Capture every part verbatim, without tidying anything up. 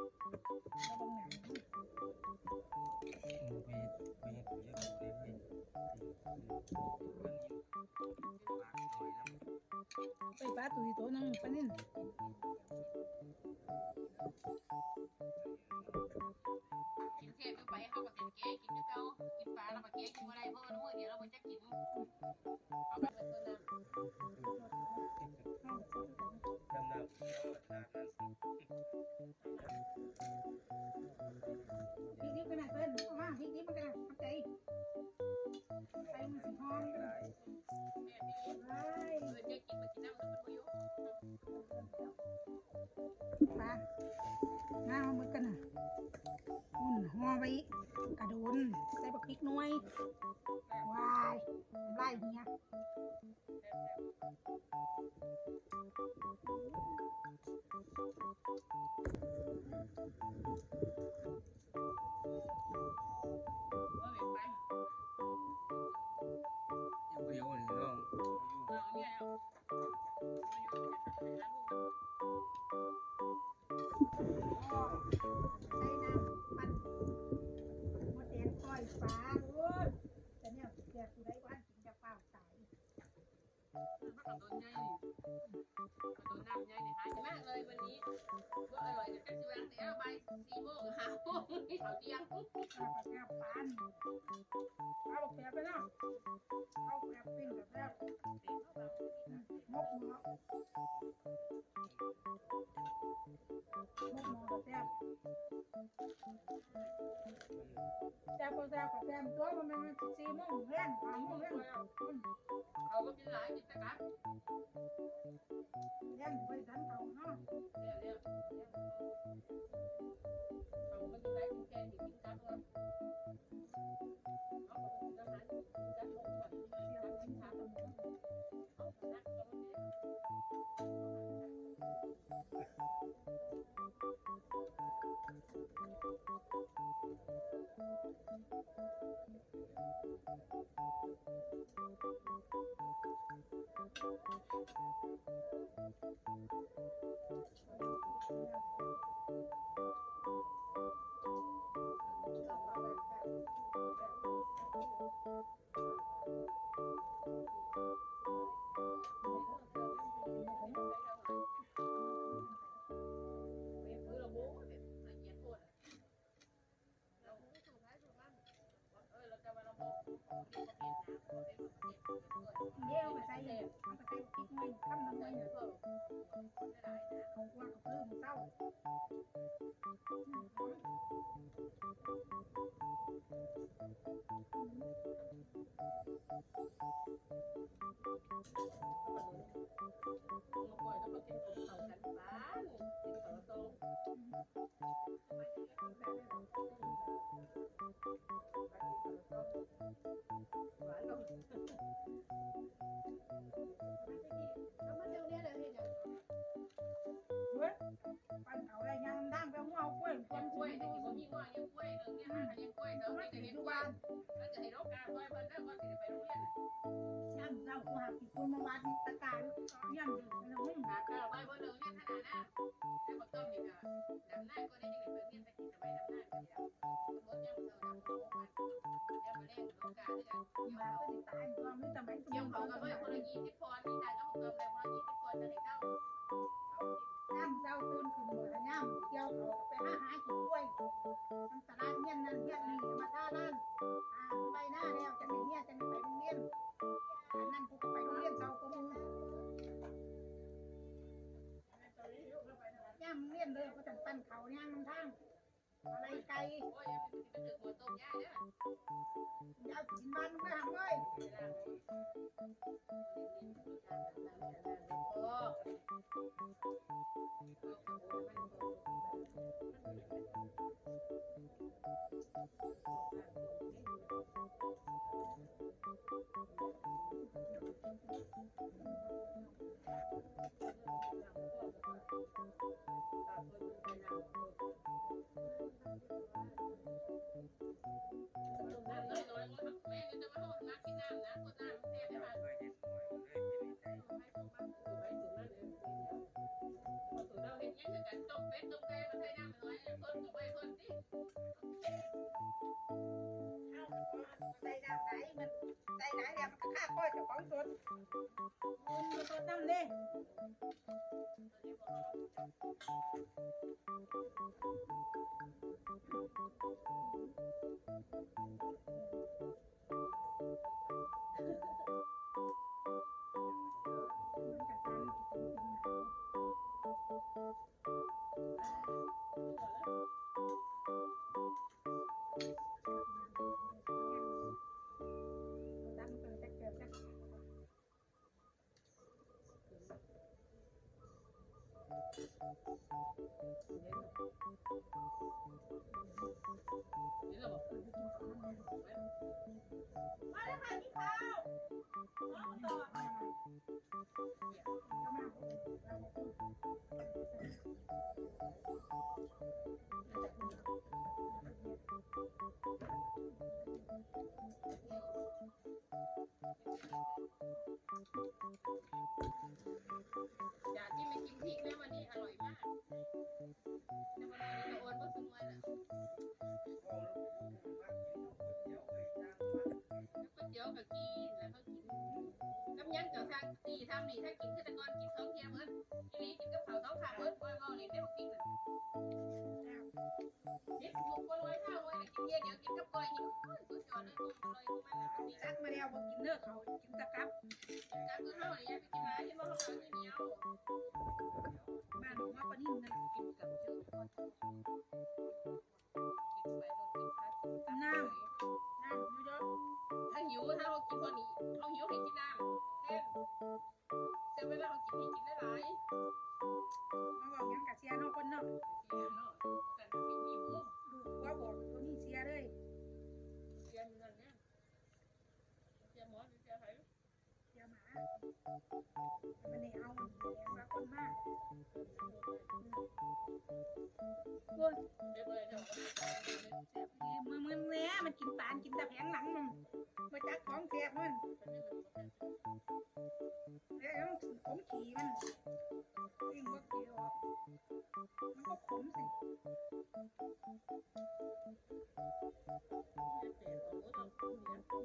ไปไปเฮ็ดเวียกไปเฮ็ดเวียกไปเฮ็ดเวียก ไปปลาตุ้ยโตหนึ่งปลานิ่น กินเทศอยู่ไป เฮาก็สิแกะกินคือเก่า กินปลา เราก็แกะกินบ่ได้ เพราะว่ามื้อเดียวเราบ่จักกิน เอาไปเบิดต้นน้ำ ดำน้ำ พริกดิบขนาดเพิ่น เอามา พริกดิบมันขนาด ทำใจ ใส่มันสิหอม แม่นอีหลี เอ้ย เออ เจ๊กินมากินน้ำแล้วมันบ่อยู่ มา มาเอาหมดกันน่ะ อุ่นห่อไว้ กระโดน ใส่บักพริกหน่วย ว้าย น้ำลายเหีย เดี๋ยวนี่น้อง ใส่น้ำปั่นมดแดงก้อยปลา โอ้ย แต่เนี่ยแจกผู้ใดบ้านกินจะเปล่าตาย มันก็โดนใหญ่นี่ มันโดนน้ำใหญ่นี่ หายากเลยวันนี้ บ่อร่อยก็จักสิว่าแล้ว บ่ายสี่โมง ห้าโมง เขาเที่ยง เอาปลาแก้วปาน เอาบักแปบไปเนาะ เอาแปบปิ้งกับแปบ มกหม้อ มกหม้อก็แซ่บ แซ่บก็แซ่บก็แซ่บตัว มันแม่นสี่โมงแลง ห้าโมงแลง อืม เขาก็กินหลาย กินแต่กลับ แลงบ่ได้ทันเขาเนาะ แล้ว แล้ว แล้ว เขาก็กินหลาย กินแค่นี้ กินกลับก่อน เอาก็กินอาหาร กินกลับก่อน กินกลับ กินกลับ เอากลับก่อนเนี่ย เดี๋ยวเอาไปใส่ เอาไปใส่พริกหน่อย คำละหน่อย เขาว่าเขาเพิ่มเศร้า เว้ย ปั่นเขาได้ยางทางไปหัวเอากล้วย เลี้ยงกล้วย แต่สิบ่มีงัวเลี้ยงกล้วย เรื่องเนี้ยหาเลี้ยงกล้วย แต่ว่ามันจะเห็นกล้วย มันจะเห็นโอกาสกล้วย มันเลิกว่าสิได้ไปโรงเรียน ย่ำเจ้ากูหากินคนมาวัดตะกาย ย่ำเดือดแล้วมึง หาข้าวไว้บ่เลิกเรียนขนาดนั้น แต่บักต้อมนี่ก็ดำนาก็ได้ยังไงเปิดเรียนไปกินสบายดำนาก็ได้ รถย่ำเจ้าดำรถวัน ย่ำมาแรงโอกาสเดือน มาก็สิตายตัวไม่จำเป็น เกี่ยวเขาก็เลยคนละยี่สิบคน มีแต่ก็บักต้อมได้คนละยี่สิบคน จะให้เจ้า ย่ำเจ้าตื่นขึ้นหมดแล้วย่ำเกี่ยวเขาก็ไปหาหากินกล้วย มันตลาดเงี้ยนนั่นเงี้ยนนี่มาท่าร้าน อ่า ไปหน้าแล้วจะไปเนี่ยจะไปโรงเรียน อันนั้นกูก็ไปโรงเรียนเช้าก็มึง ย่ำเรียนเลยก็จังปั่นเขาย่างนำทาง อะไรไกล โอ้ย อย่าไปถึงหัวต้มย่าเด้อ อย่ากินมันไม่ทำเลย เราเห็นยังคือกัน ต้มเป็ดต้มไก่มาใส่น้ำน้อยเนี่ย เจ้าของสด อืม สดน้ำเด้ มาเลยค่ะพี่ขาว จากที่ไม่กินพริกนะ วันนี้อร่อยมาก ในวันนี้จะโอนก็ซื้อมาแหละ ก๋วยเตี๋ยวกับกินแล้วก็กิน กับยังเจ้าทางตีทางนี้ ถ้ากินคือแต่ก่อนกินสองเที่ยงเบิด ทีนี้กินกับข้าวสองคาบเบิด บ่อยๆ เลยได้บ่กินเลย นี่ถูกคนร้อยเท่าเลย กินเที่ยเดียวกินกับก้อยนี่ โอ้ย สุดยอดเลย อร่อยมากเลย นี่ซักมาแล้ว บ่กินเด้อ เขากินแต่กับ กินกับคือเฮาเนี่ย อย่าไปกินหลาย เห็นบ่ เขาเอาเหนียว บ้านหนูว่าปลานิ่มนั่นกินกับเยอะ กินไปโดนกินข้าวกินกับ น้ำ น้ำอยู่เด้อ ถ้าหิว ถ้าเรากินพอนี้ เขาหิวให้กินน้ำแทน แต่เวลาเขากินให้กินหลายๆ มาบอกหยังกะเสียเนาะคนเนาะ เสียเนาะ กันสิมีหมู ลูกว่าบอกตัวนี้เสียเลย เสียอยู่นั่นเนี่ย เสียหมอหรือเสียไผ เสียหมา มันนี่เอาเสียมาคนมาก โอ้ย เดี๋ยวไปเดี๋ยว แซ่บอีหลี มื้อมื้อแน่มันกินปานกินแต่แผงหลังมัน มาจักของแซ่บมัน แล้วของขี้มัน ยิ่งบ่ขี้ออก มันก็ขมสิ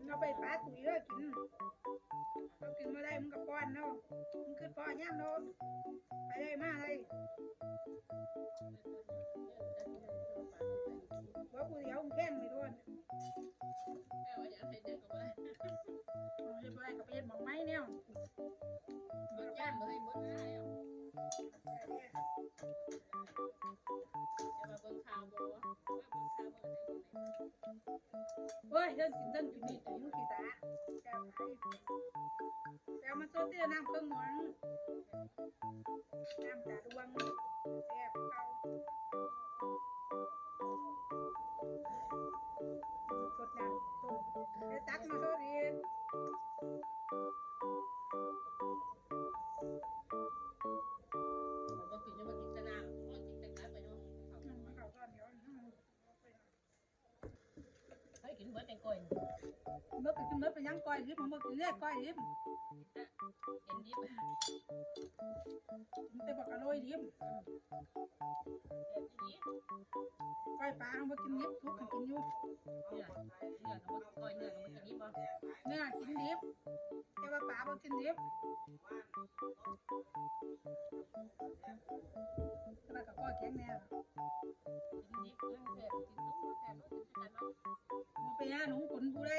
เอาไปปาตุ๋ยเด้อกิน เรากินบ่ได้ มึงก็ป้อนเนาะ มึงคือป้อนยามเนาะ ไปได้มาเลย ว่ากูเดี๋ยวมึงแพงไปด้วย แม่ว่าอยากเฮ็ดหยังก็บ่ได้ เฮ็ดบ่ได้ก็ไปเฮ็ดหม่องไม้แนว บ่จ้างบ่ให้บ่ได้ จะมาเบิ่งข่าวบ่ ว่าเบิ่งข่าวบ่ได้บ่ได้ โอ้ย เรื่องกินเรื่องกินนี่แต่ยังกินตา แต่มันสดที่น้ำเครื่องหมอน น้ำตาดวง แซ่บเก่า สดน้ำต้ม เดี๋ยวตักมาสดอีก บ่กินยังบ่กินแต่น้ำ บ่กินแต่กาแฟเนาะ อืม เขาก็เดี๋ยว ให้กินเบิดแต่ก้อย เบิดก็กินเบิด เป็นหยังก้อยดิบ มันบ่กินเลือดก้อยดิบ เอ็นดิบ มันแต่บักกะโรยดิบ แบบนี้ ก้อยปลามันบ่กินดิบ ทุกข์ก็กินอยู่ เนื้อ เนื้อก็บ่ก้อย เนื้อก็บ่กินดิบบ่ เนื้อกินดิบ แต่ว่าปลาบ่กินดิบ แต่ว่าก็ก้อยแข็งแน่ กินดิบมันแซ่บ กินสุกมันแซ่บ มันกินคือกันเนาะ บ่ไปหาหนุ่มคนผู้ใด